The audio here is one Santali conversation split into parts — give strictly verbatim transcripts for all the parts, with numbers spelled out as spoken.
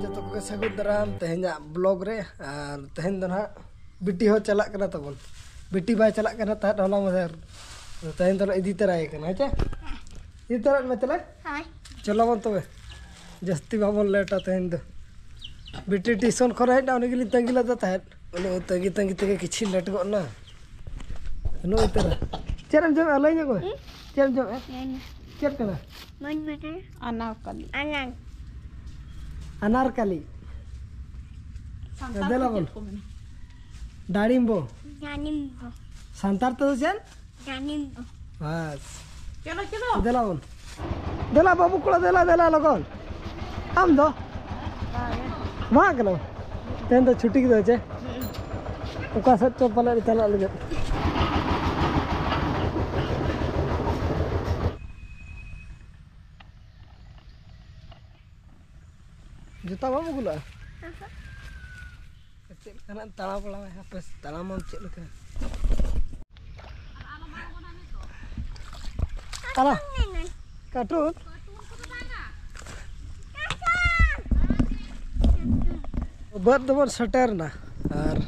ᱡᱚᱛᱚ ᱠᱚᱜᱮ ᱥᱟᱹᱜᱩᱱ ᱫᱟᱨᱟᱢ ᱛᱮᱦᱮᱧᱟᱜ ᱵᱞᱚᱜ ᱨᱮ᱾ ᱟᱨ ᱛᱮᱦᱮᱧ ᱫᱚ ᱱᱟᱦᱟᱜ ᱵᱤᱴᱤ ᱦᱚᱸ ᱪᱟᱞᱟᱜ ᱠᱟᱱᱟ ᱛᱟᱵᱚᱱ᱾ ᱵᱤᱴᱤ ᱵᱟᱭ ᱪᱟᱞᱟᱜ ᱠᱟᱱᱟ ᱛᱟᱦᱮᱸᱫ ᱦᱚᱞᱟ ᱢᱟᱫᱷᱮᱨ, ᱛᱮᱦᱮᱧ ᱫᱚᱞᱮ ᱤᱫᱤ ᱛᱚᱨᱟᱭᱮ ᱠᱟᱱᱟ, ᱦᱮᱸ ᱪᱮ? ᱤᱫᱤ ᱛᱚᱨᱟᱭᱮᱫ ᱢᱮ ᱛᱟᱦᱞᱮ᱾ ᱦᱳᱭ᱾ ᱪᱚᱞᱚ ᱵᱚᱱ ᱛᱚᱵᱮ, ᱡᱟᱹᱥᱛᱤ ᱵᱟᱵᱚᱱ ᱞᱮᱴᱟ ᱛᱮᱦᱮᱧ ᱫᱚ᱾ ᱵᱤᱴᱤ ᱴᱤᱭᱩᱥᱚᱱ ᱠᱷᱚᱱ ᱦᱮᱡ ᱮᱱᱟ, ᱩᱱᱤ ᱜᱮᱞᱤᱧ ᱛᱟᱺᱜᱤ ᱞᱮᱫᱮ ᱛᱟᱦᱮᱸᱫ᱾ ᱩᱱᱤ ᱛᱟᱺᱜᱤ ᱛᱟᱺᱜᱤ ᱛᱮᱜᱮ ᱠᱤᱪᱷᱤ ᱞᱮᱴ ᱜᱚᱫ ᱱᱟ᱾ ᱱᱚᱜᱼᱚᱭ ᱛᱟᱨᱟ᱾ ᱪᱮᱫ ᱮᱢ ᱡᱚᱢᱮᱫᱼᱟ? ᱞᱟᱹᱭ ᱧᱚᱜ ᱢᱮ᱾ ᱦᱩᱸ? ᱪᱮᱫ ᱮᱢ ᱡᱚᱢᱮᱫᱼᱟ? ᱪᱮᱫ ᱠᱟᱱᱟ? ᱢᱚᱱ ᱢᱚᱴᱟ᱾ ᱟᱱᱟᱨᱠᱟᱞᱤ᱾ ᱟᱱᱟᱨ᱾ ᱟᱱᱟᱨᱠᱟᱞᱤ᱾ ᱥᱟᱱᱛᱟᱲ ᱫᱮᱞᱟ ᱛᱮ ᱵᱚᱱ᱾ ᱪᱮᱫ ᱠᱚ ᱢᱮᱱᱟ? ᱰᱟᱲᱤᱢᱵᱚ᱾ ᱰᱟᱲᱤᱢᱵᱚ᱾ ᱥᱟᱱᱛᱟᱲ ᱛᱮᱫᱚ ᱪᱮᱫ? ᱰᱟᱲᱤᱢᱵᱚ᱾ ᱵᱟᱥ᱾ ᱪᱚᱞᱚ, ᱪᱚᱞᱚ᱾ ᱫᱮᱞᱟ ᱵᱚᱱ᱾ ᱫᱮᱞᱟ ᱵᱟᱹᱵᱩ ᱠᱚᱲᱟ, ᱫᱮᱞᱟ, ᱫᱮᱞᱟ ᱞᱚᱜᱚᱱ᱾ ᱟᱢ ᱫᱚ? ᱵᱟᱝ ᱠᱟᱱᱟ᱾ ᱛᱮᱦᱮᱧ ᱫᱚ ᱪᱷᱩᱴᱤ ᱠᱮᱫᱟ ᱪᱮ? ᱚᱠᱟ ᱥᱮᱫ ᱪᱚ ᱯᱟᱞᱮ ᱪᱟᱞᱟᱜ ᱞᱟᱹᱜᱤᱫ᱾ ᱡᱩᱛᱟ ᱵᱟᱢ ᱟᱹᱜᱩ ᱞᱟᱜᱼᱟ? ᱪᱮᱫ ᱞᱮᱠᱟᱱᱟᱜ ᱛᱟᱲᱟᱢ ᱵᱟᱲᱟᱭᱟ ᱦᱟᱯᱮ, ᱛᱟᱲᱟᱢᱟᱢ ᱪᱮᱫ ᱞᱮᱠᱟ? ᱟᱞᱟ᱾ ᱠᱟᱨᱴᱩᱱ? ᱵᱟᱹᱫᱽ ᱫᱚᱵᱚᱱ ᱥᱮᱴᱮᱨ ᱮᱱᱟ ᱟᱨ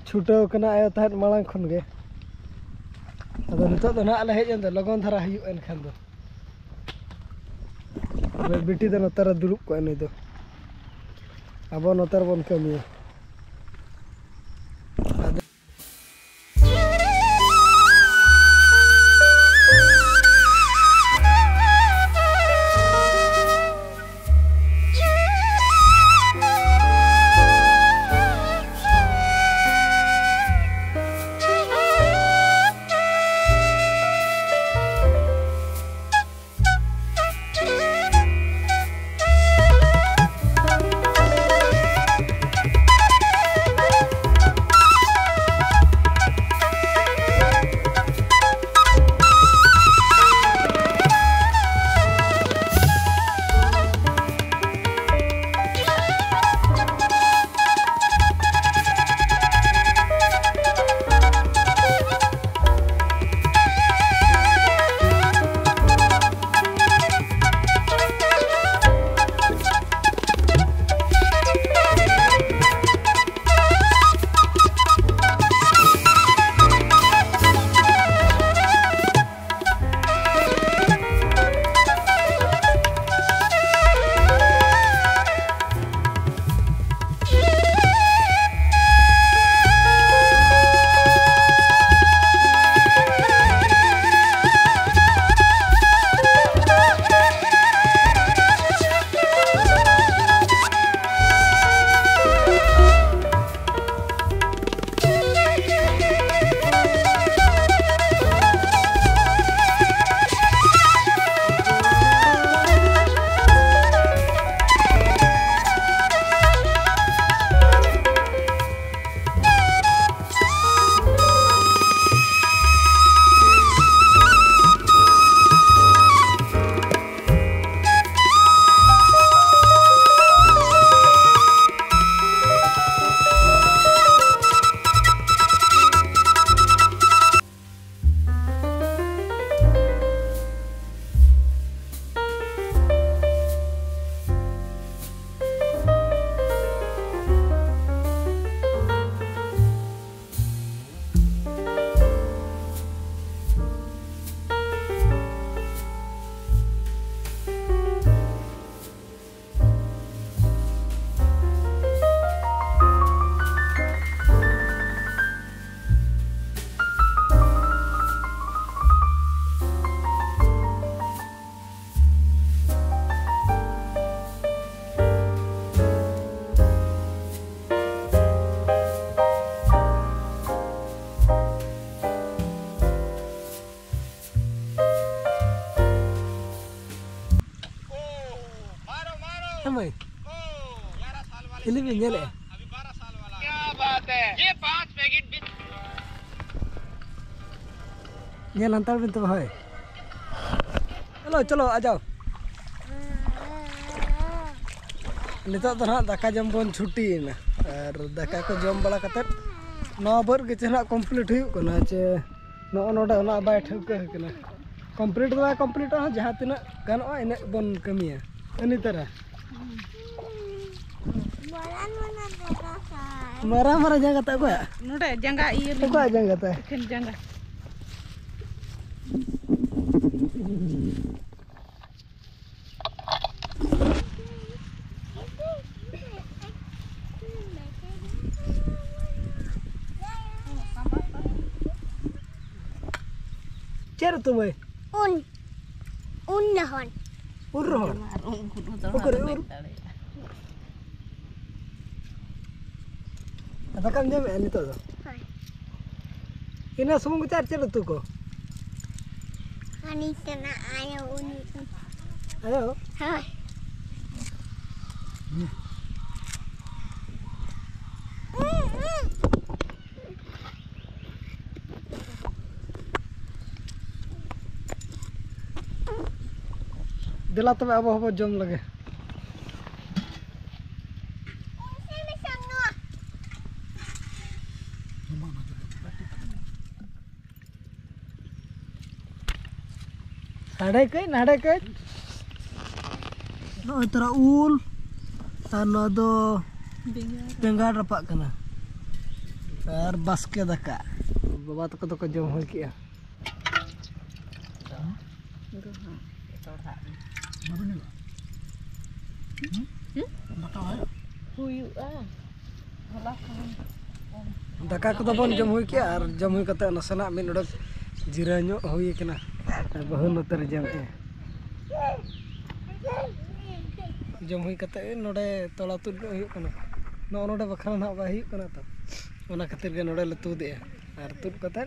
ᱪᱷᱩᱴᱟᱹᱣ ᱠᱟᱱᱟ ᱟᱭᱳ ᱛᱟᱦᱮᱸᱫ ᱢᱟᱲᱟᱝ ᱠᱷᱚᱱ ᱜᱮ᱾ ᱟᱫᱚ ᱱᱤᱛᱚᱜ ᱫᱚ ᱱᱟᱦᱟᱜ ᱞᱮ ᱦᱮᱡ ᱮᱱ ᱫᱚ, ᱞᱚᱜᱚᱱ ᱫᱷᱟᱨᱟ ᱦᱩᱭᱩᱜᱼᱟ ᱮᱱᱠᱷᱟᱱ ᱫᱚ᱾ ᱟᱞᱮ ᱵᱤᱴᱤ ᱫᱚ ᱱᱚᱛᱮ ᱨᱮ ᱫᱩᱲᱩᱵ ᱠᱚᱜᱼᱟ ᱱᱩᱭ ᱫᱚ᱾ ᱟᱵᱚ ᱱᱚᱛᱮ ᱨᱮᱵᱚᱱ ᱠᱟᱹᱢᱤᱭᱟ᱾ ᱟᱫᱚ ᱦᱳᱭ᱾ ᱯᱷᱤᱞᱢ ᱤᱧ ᱧᱮᱞᱮᱫᱼᱟ᱾ ᱧᱮᱞ ᱦᱟᱛᱟᱲ ᱵᱤᱱ ᱛᱚᱵᱮ, ᱦᱳᱭ᱾ ᱪᱚᱞᱚ, ᱪᱚᱞᱚ, ᱟ ᱡᱟᱣ᱾ ᱱᱤᱛᱚᱜ ᱫᱚ ᱱᱟᱦᱟᱜ ᱫᱟᱠᱟ ᱡᱚᱢ ᱵᱚᱱ ᱪᱷᱩᱴᱤᱭᱮᱱᱟ᱾ ᱟᱨ ᱫᱟᱠᱟ ᱠᱚ ᱡᱚᱢ ᱵᱟᱲᱟ ᱠᱟᱛᱮᱫ ᱱᱚᱣᱟ ᱵᱟᱹᱫᱽ ᱜᱮ ᱪᱮ ᱱᱟᱦᱟᱜ ᱠᱚᱢᱯᱞᱤᱴ ᱦᱩᱭᱩᱜ ᱠᱟᱱᱟ, ᱪᱮ ᱱᱚᱜᱼᱚ ᱱᱚᱰᱮ ᱱᱟᱦᱟᱜ ᱵᱟᱭ ᱴᱷᱟᱹᱣᱠᱟᱹ ᱠᱟᱱᱟ᱾ ᱠᱚᱢᱯᱞᱤᱴ ᱫᱚ ᱵᱟᱭ ᱠᱚᱢᱯᱞᱤᱴᱚᱜᱼᱟ, ᱡᱟᱦᱟᱸ ᱛᱤᱱᱟᱹᱜ ᱜᱟᱱᱚᱜᱼᱟ ᱤᱱᱟᱹᱜ ᱵᱚᱱ ᱠᱟᱹᱢᱤᱭᱟ᱾ ᱠᱟᱹᱢᱤ ᱛᱟᱨᱟ᱾ ᱢᱟᱨᱟᱝ ᱢᱟᱨᱟᱝ ᱡᱟᱸᱜᱟ ᱛᱟᱭ ᱚᱠᱚᱭᱟᱜ? ᱱᱚᱰᱮ ᱡᱟᱸᱜᱟ ᱤᱭᱟᱹ ᱞᱤᱧ ᱚᱠᱚᱭᱟᱜ ᱡᱟᱸᱜᱟ ᱛᱟᱭ? ᱮᱠᱷᱮᱱ ᱡᱟᱸᱜᱟ᱾ ᱪᱮᱫ ᱩᱛᱩ ᱢᱟᱹᱭ? ᱩᱱ᱾ ᱩᱱ ᱨᱚᱦᱚᱲ᱾ ᱩᱱ ᱨᱚᱦᱚᱲ? ᱟᱨ ᱩᱱ ᱠᱚᱫᱚ ᱚᱠᱟᱨᱮ ᱵᱟᱹᱧ ᱩᱱ? ᱫᱟᱲᱮᱭᱟᱜᱼᱟ᱾ ᱫᱟᱠᱟᱢ ᱡᱚᱢᱮᱜᱼᱟ ᱱᱤᱛᱚᱜ ᱫᱚ? ᱦᱳᱭ᱾ ᱤᱱᱟᱹ ᱥᱩᱢᱩᱝ ᱜᱮ ᱟᱨ ᱪᱮᱫ ᱩᱛᱩ ᱠᱚ? ᱟᱹᱞᱤᱧ ᱛᱮᱱᱟᱜ ᱟᱭᱳ ᱩᱱᱤ᱾ ᱟᱭᱳ? ᱦᱳᱭ᱾ ᱫᱮᱞᱟ ᱛᱚᱵᱮ ᱟᱵᱚ ᱦᱚᱸᱵᱚ ᱡᱚᱢ ᱞᱮᱜᱮ᱾ ᱦᱟᱸᱰᱮ ᱠᱟᱹᱡ, ᱱᱟᱰᱮ ᱠᱟᱹᱡ᱾ ᱱᱚᱜᱼᱚᱭ ᱛᱚᱨᱟ ᱩᱞ, ᱟᱨ ᱱᱚᱣᱟ ᱫᱚ ᱵᱮᱸᱜᱟᱲ᱾ ᱵᱮᱸᱜᱟᱲ ᱨᱟᱯᱟᱜ ᱠᱟᱱᱟ᱾ ᱟᱨ ᱵᱟᱥᱠᱮ ᱫᱟᱠᱟ᱾ ᱵᱟᱵᱟ ᱛᱟᱠᱚ ᱫᱚᱠᱚ ᱡᱚᱢ ᱦᱩᱭ ᱠᱮᱜᱼᱟ᱾ ᱵᱟᱹᱵᱤᱱ ᱧᱩᱭᱟ? ᱦᱩᱸ? ᱫᱟᱠᱟ ᱦᱩᱭᱩᱜᱼᱟ? ᱦᱩᱭᱩᱜᱼᱟ᱾ ᱦᱚᱞᱟ ᱠᱷᱚᱱ᱾ ᱫᱟᱠᱟ ᱠᱚᱫᱚ ᱵᱚᱱ ᱡᱚᱢ ᱦᱩᱭ ᱠᱮᱜᱼᱟ, ᱟᱨ ᱡᱚᱢ ᱦᱩᱭ ᱠᱟᱛᱮ ᱱᱟᱥᱮᱱᱟᱜ ᱢᱤᱫ ᱰᱚᱸᱰᱮᱠ ᱡᱤᱨᱟᱹ ᱧᱚᱜ ᱦᱩᱭ ᱠᱟᱱᱟ᱾ ᱟᱨ ᱵᱟᱹᱦᱩ ᱱᱚᱛᱮ ᱨᱮ ᱡᱚᱢᱮᱜᱼᱟᱭ᱾ ᱡᱚᱢ ᱦᱩᱭ ᱠᱟᱛᱮ ᱱᱚᱰᱮ ᱛᱚᱞᱟ ᱛᱩᱫ ᱧᱚᱜ ᱦᱩᱭᱩᱜ ᱠᱟᱱᱟ᱾ ᱱᱚᱜᱼᱚ ᱱᱚᱰᱮ ᱵᱟᱠᱷᱨᱟ ᱱᱟᱦᱟᱜ ᱵᱟᱭ ᱦᱩᱭᱩᱜ ᱠᱟᱱᱟ ᱛᱚ, ᱚᱱᱟ ᱠᱷᱟᱹᱛᱤᱨ ᱜᱮ ᱱᱚᱰᱮ ᱞᱮ ᱛᱩᱫᱮᱜᱼᱟ᱾ ᱟᱨ ᱛᱩᱫ ᱠᱟᱛᱮ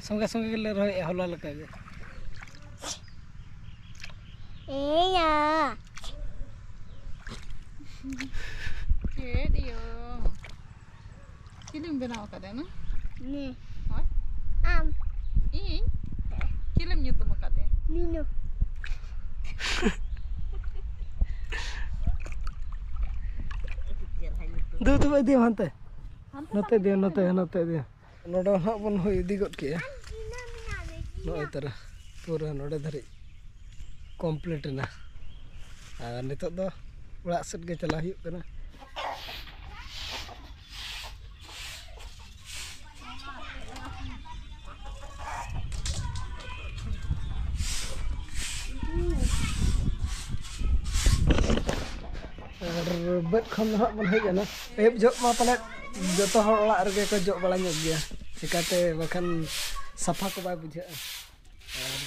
ᱥᱚᱸᱜᱮ ᱥᱚᱸᱜᱮ ᱜᱮᱞᱮ ᱨᱚᱦᱚᱭᱮᱜᱼᱟ ᱦᱚᱞᱟ ᱞᱮᱠᱟ ᱜᱮ᱾ ᱮᱭᱟ᱾ ᱵᱮᱱᱟᱣ ᱟᱠᱟᱫᱮ ᱱᱟ? ᱱᱮ᱾ ᱦᱳᱭ᱾ ᱟᱢ᱾ ᱤᱧ? ᱪᱤᱞᱤᱢ ᱧᱩᱛᱩᱢ ᱟᱠᱟᱫᱮᱭᱟ? ᱢᱤᱱᱩ᱾ ᱫᱩ, ᱫᱩ, ᱤᱫᱤᱭᱟᱢ ᱦᱟᱱᱛᱮ᱾ ᱦᱟᱱᱛᱮ ᱱᱚᱛᱮ ᱤᱫᱤᱭᱟᱢ, ᱱᱚᱛᱮ, ᱱᱚᱛᱮ ᱤᱫᱤᱭᱟᱢ᱾ ᱱᱚᱰᱮ ᱦᱚᱸ ᱱᱟᱦᱟᱜ ᱵᱚᱱ ᱦᱩᱭ ᱤᱫᱤ ᱜᱚᱫ ᱠᱮᱜᱼᱟ᱾ ᱱᱚᱜᱼᱚᱭ ᱛᱟᱨᱟ ᱯᱩᱨᱟᱹ ᱱᱚᱰᱮ ᱫᱷᱟᱹᱨᱤᱡ complete ᱮᱱᱟ᱾ ᱟᱨ ᱱᱤᱛᱚᱜ ᱫᱚ ᱚᱲᱟᱜ ᱥᱮᱫ ᱜᱮ ᱪᱟᱞᱟᱜ ᱦᱩᱭᱩᱜ ᱠᱟᱱᱟ᱾ ᱟᱨ ᱵᱟᱹᱫᱽ ᱠᱷᱚᱱ ᱫᱚ ᱦᱟᱸᱜ ᱵᱚᱱ ᱦᱮᱡ ᱮᱱᱟ᱾ ᱟᱹᱭᱩᱵ ᱡᱚᱦᱚᱜ ᱢᱟ ᱯᱟᱞᱮᱫ ᱡᱚᱛᱚ ᱦᱚᱲ ᱚᱲᱟᱜ ᱨᱮᱜᱮ ᱠᱚ ᱡᱚᱜ ᱵᱟᱲᱟ ᱧᱚᱜ ᱜᱮᱭᱟ, ᱪᱤᱠᱟᱹᱛᱮ ᱵᱟᱠᱷᱟᱱ ᱥᱟᱯᱷᱟ ᱠᱚ ᱵᱟᱭ ᱵᱩᱡᱷᱟᱹᱜᱼᱟ᱾ ᱟᱨ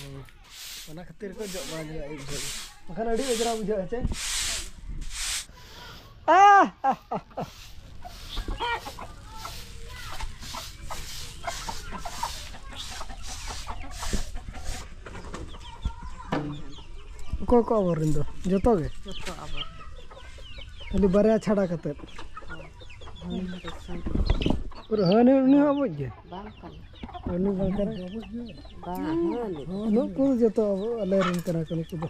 ᱚᱱᱟ ᱠᱷᱟᱹᱛᱤᱨ ᱠᱚ ᱡᱚᱜ ᱵᱟᱲᱟ ᱧᱚᱜᱼᱟ ᱟᱹᱭᱩᱵ ᱡᱚᱦᱚᱜ᱾ ᱵᱟᱠᱷᱟᱱ ᱟᱹᱰᱤ ᱚᱡᱽᱨᱟ ᱵᱩᱡᱷᱟᱹᱜᱼᱟ ᱪᱮ? ᱟᱦ! ᱚᱠᱚᱭ ᱠᱚ ᱟᱵᱚᱨᱮᱱ ᱫᱚ? ᱡᱚᱛᱚ ᱜᱮ? ᱡᱚᱛᱚ ᱟᱵᱚ᱾ ᱠᱷᱟᱹᱞᱤ ᱵᱟᱨᱭᱟ ᱪᱷᱟᱰᱟ ᱠᱟᱛᱮᱫ? ᱦᱳᱭ᱾ ᱯᱩᱨᱟᱹ ᱦᱟᱹᱱᱤ ᱩᱱᱤ ᱦᱚᱸ ᱟᱵᱚᱭᱤᱡ ᱜᱮ? ᱵᱟᱝ ᱠᱟᱱᱟ᱾ ᱩᱱᱤ ᱵᱟᱝ ᱠᱟᱱᱟ? ᱵᱟᱝ, ᱦᱟᱹᱱᱤ᱾ ᱦᱚᱸ, ᱱᱩᱠᱩ ᱫᱚ ᱡᱚᱛᱚ ᱟᱵᱚ, ᱟᱞᱮ ᱨᱮᱱ ᱠᱟᱱᱟ ᱠᱚ ᱱᱩᱠᱩ ᱫᱚ᱾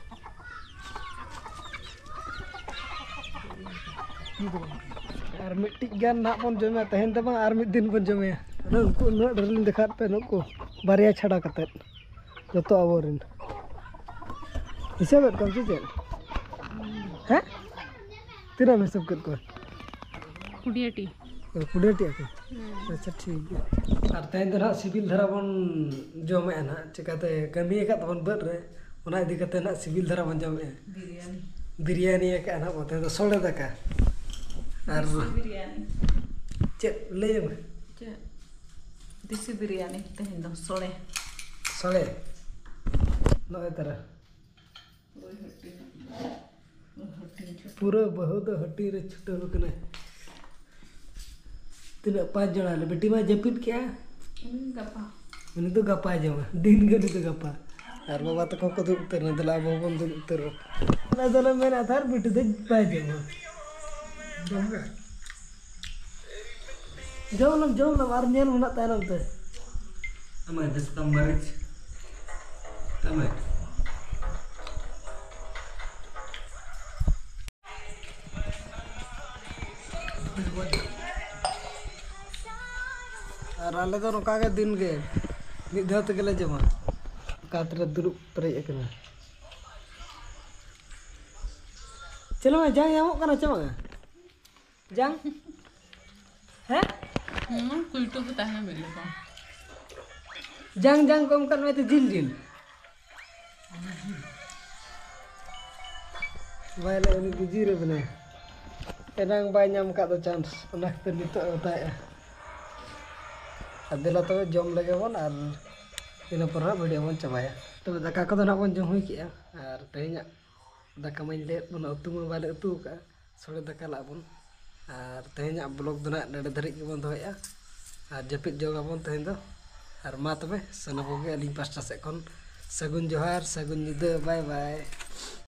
ᱟᱨ ᱢᱤᱫᱴᱤᱡ ᱜᱟᱱ ᱱᱟᱦᱟᱜ ᱵᱚᱱ ᱡᱚᱢᱟ, ᱛᱮᱦᱮᱧ ᱫᱚ ᱵᱟᱝ, ᱟᱨ ᱢᱤᱫ ᱫᱤᱱ ᱵᱚᱱ ᱡᱚᱢᱮᱭᱟ᱾ ᱟᱫᱚ ᱩᱱᱠᱩ ᱩᱱᱟᱹᱜ ᱰᱷᱮᱨ ᱞᱤᱧ ᱫᱮᱠᱷᱟᱣᱟᱫ ᱯᱮ, ᱱᱩᱠᱩ ᱵᱟᱨᱭᱟ ᱪᱷᱟᱰᱟ ᱠᱟᱛᱮᱫ᱾ ᱡᱚᱛᱚ ᱟᱵᱚᱨᱮᱱ᱾ ᱦᱤᱥᱟᱹᱵᱮᱫ ᱠᱚᱣᱟᱢ ᱥᱮ ᱪᱮᱫ? ᱦᱮᱸ? ᱛᱤᱱᱟᱹᱜ ᱮᱢ ᱦᱤᱥᱟᱹᱵ ᱠᱮᱫ ᱠᱚᱣᱟ? ᱠᱩᱰᱤᱭᱟᱹᱴᱤ᱾ ᱚ, ᱠᱩᱰᱤᱭᱟᱹᱴᱤ ᱟᱠᱚ? ᱦᱩᱸ᱾ ᱟᱪᱪᱷᱟ, ᱴᱷᱤᱠ ᱜᱮᱭᱟ᱾ ᱟᱨ ᱛᱮᱦᱮᱧ ᱫᱚ ᱱᱟᱦᱟᱜ ᱥᱤᱵᱤᱞ ᱫᱷᱟᱨᱟ ᱵᱚᱱ ᱡᱚᱢᱮᱜᱼᱟ ᱱᱟᱦᱟᱜ, ᱪᱤᱠᱟᱹᱛᱮ ᱠᱟᱹᱢᱤ ᱟᱠᱟᱫ ᱛᱟᱵᱚᱱ ᱵᱟᱹᱫᱽ ᱨᱮ, ᱚᱱᱟ ᱤᱫᱤ ᱠᱟᱛᱮ ᱱᱟᱦᱟᱜ ᱥᱤᱵᱤᱞ ᱫᱷᱟᱨᱟ ᱵᱚᱱ ᱡᱚᱢᱮᱜᱼᱟ᱾ ᱵᱤᱨᱭᱟᱱᱤ᱾ ᱵᱤᱨᱭᱟᱱᱤ ᱟᱠᱟᱫᱼᱟ ᱱᱟᱦᱟᱜ ᱵᱚᱱ, ᱛᱮᱦᱮᱧ ᱫᱚ ᱥᱚᱲᱮ ᱫᱟᱠᱟ᱾ ᱟᱨ ᱫᱮᱥᱤ ᱵᱤᱨᱭᱟᱱᱤ᱾ ᱪᱮᱫ ᱞᱟᱹᱭ ᱢᱮ? ᱪᱮᱫ? ᱫᱮᱥᱤ ᱵᱤᱨᱭᱟᱱᱤ, ᱛᱮᱦᱮᱧ ᱫᱚ ᱥᱚᱲᱮ᱾ ᱥᱚᱲᱮ? ᱱᱚᱜᱼᱚᱭ ᱛᱟᱨᱟ᱾ ᱳᱭ ᱦᱟᱹᱴᱤᱧ᱾ ᱳᱭ ᱦᱟᱹᱴᱤᱧ ᱪᱷᱩᱴᱟᱹᱣ᱾ ᱯᱩᱨᱟᱹ ᱵᱟᱹᱦᱩ ᱫᱚ ᱦᱟᱹᱴᱤᱧ ᱨᱮ ᱪᱷᱩᱴᱟᱹᱣ ᱟᱠᱟᱱᱟᱭ᱾ ᱛᱤᱱᱟᱹᱜ, ᱯᱟᱸᱪ ᱡᱚᱲᱟ ᱞᱮ? ᱵᱤᱴᱤ ᱢᱟ ᱡᱟᱹᱯᱤᱫ ᱠᱮᱜᱼᱟ᱾ ᱩᱱᱤ ᱜᱟᱯᱟ᱾ ᱩᱱᱤ ᱫᱚ ᱜᱟᱯᱟᱭ ᱡᱚᱢᱟ, ᱫᱤᱱ ᱜᱮ ᱩᱱᱤ ᱫᱚ ᱜᱟᱯᱟ᱾ ᱟᱨ ᱵᱟᱵᱟ ᱛᱟᱠᱚ ᱠᱚ ᱫᱩᱲᱩᱵ ᱩᱛᱟᱹᱨ ᱮᱱᱟ, ᱫᱮᱞᱟ ᱟᱵᱚ ᱦᱚᱸᱵᱚᱱ ᱫᱩᱲᱩᱵ ᱩᱛᱟᱹᱨᱚᱜᱼᱟ᱾ ᱚᱱᱟ ᱫᱚᱞᱮ ᱢᱮᱱᱟ ᱛᱟᱨ ᱵᱤᱴᱤ ᱫᱚ ᱵᱟᱭ ᱡᱚᱢᱟ᱾ ᱡᱚᱢ ᱜᱮ᱾ ᱡᱚᱢ ᱞᱮᱢ, ᱡᱚᱢ ᱞᱮᱢ, ᱟᱨ ᱧᱮᱞ ᱢᱮᱱᱟᱜ ᱛᱟᱭᱱᱚᱢ ᱛᱮ᱾ ᱛᱟᱢᱟᱭ, ᱫᱮᱥ ᱛᱟᱢ ᱢᱟᱹᱨᱤᱪ᱾ ᱛᱟᱢᱟᱭ᱾ ᱟᱨ ᱟᱞᱮ ᱫᱚ ᱱᱚᱝᱠᱟ ᱜᱮ ᱫᱤᱱ ᱜᱮ ᱢᱤᱫ ᱫᱷᱟᱣ ᱛᱮᱜᱮ ᱞᱮ ᱡᱚᱢᱟ᱾ ᱠᱟᱛ ᱨᱮ ᱫᱩᱲᱩᱵ ᱯᱮᱨᱮᱡ ᱟᱠᱟᱱᱟ᱾ ᱪᱮᱫ ᱞᱮ ᱡᱟᱝ ᱧᱟᱢᱚᱜ ᱠᱟᱱᱟ ᱪᱮ ᱵᱟᱝᱟ? ᱡᱟᱝ? ᱦᱮᱸ? ᱦᱩᱸ, ᱠᱩᱞᱴᱩ ᱠᱚ ᱛᱟᱦᱮᱱᱟ ᱢᱤᱫ ᱨᱚᱠᱚᱢ᱾ ᱡᱟᱝ ᱡᱟᱝ ᱠᱚ ᱮᱢ ᱠᱟᱫ ᱢᱮ ᱛᱚ, ᱡᱤᱞ ᱡᱤᱞ᱾ ᱵᱟᱭ ᱞᱟᱹᱭ, ᱩᱱᱤ ᱵᱤᱡᱤ ᱨᱮ ᱢᱮᱱᱟᱭᱟ᱾ ᱮᱱᱟᱝ ᱵᱟᱭ ᱧᱟᱢ ᱠᱟᱫ ᱫᱚ ᱪᱟᱱᱥ, ᱚᱱᱟ ᱠᱷᱟᱹᱛᱤᱨ ᱱᱤᱛᱚᱜ ᱮ ᱚᱛᱟᱭᱮᱜᱼᱟ᱾ ᱟᱨ ᱫᱮᱞᱟ ᱛᱚᱵᱮ ᱡᱚᱢ ᱞᱮᱜᱮ ᱵᱚᱱ, ᱟᱨ ᱤᱱᱟᱹ ᱯᱚᱨᱮ ᱦᱟᱸᱜ ᱵᱷᱤᱰᱤᱭᱳ ᱵᱚᱱ ᱪᱟᱵᱟᱭᱟ᱾ ᱛᱚᱵᱮ ᱫᱟᱠᱟ ᱠᱚᱫᱚ ᱱᱟᱜ ᱵᱚᱱ ᱡᱚᱢ ᱦᱩᱭ ᱠᱮᱜᱼᱟ, ᱟᱨ ᱛᱮᱦᱮᱧᱟᱜ ᱫᱟᱠᱟ ᱢᱟᱧ ᱞᱟᱹᱭᱟᱫ ᱵᱚᱱᱟ, ᱩᱛᱩ ᱢᱟ ᱵᱟᱞᱮ ᱩᱛᱩ ᱟᱠᱟᱫᱼᱟ, ᱥᱳᱲᱮ ᱫᱟᱠᱟ ᱞᱟᱜ ᱵᱚᱱ᱾ ᱟᱨ ᱛᱮᱦᱮᱧᱟᱜ ᱵᱞᱚᱜ ᱫᱚ ᱱᱟᱜ ᱱᱚᱰᱮ ᱫᱷᱟᱹᱨᱤᱡ ᱜᱮᱵᱚᱱ ᱫᱚᱦᱚᱭᱮᱫᱼᱟ᱾ ᱟᱨ ᱡᱟᱹᱯᱤᱫ ᱡᱚᱝ ᱟᱵᱚᱱ ᱛᱮᱦᱮᱧ ᱫᱚ᱾ ᱟᱨ ᱢᱟ ᱛᱚᱵᱮ ᱥᱟᱱᱟᱢ ᱠᱚᱜᱮ ᱟᱹᱞᱤᱧ ᱯᱟᱥᱴᱟ ᱥᱮᱫ ᱠᱷᱚᱱ ᱥᱟᱹᱜᱩᱱ ᱡᱚᱦᱟᱨ, ᱥᱟᱹᱜᱩᱱ ᱧᱤᱫᱟᱹ, ᱵᱟᱭ ᱵᱟᱭ᱾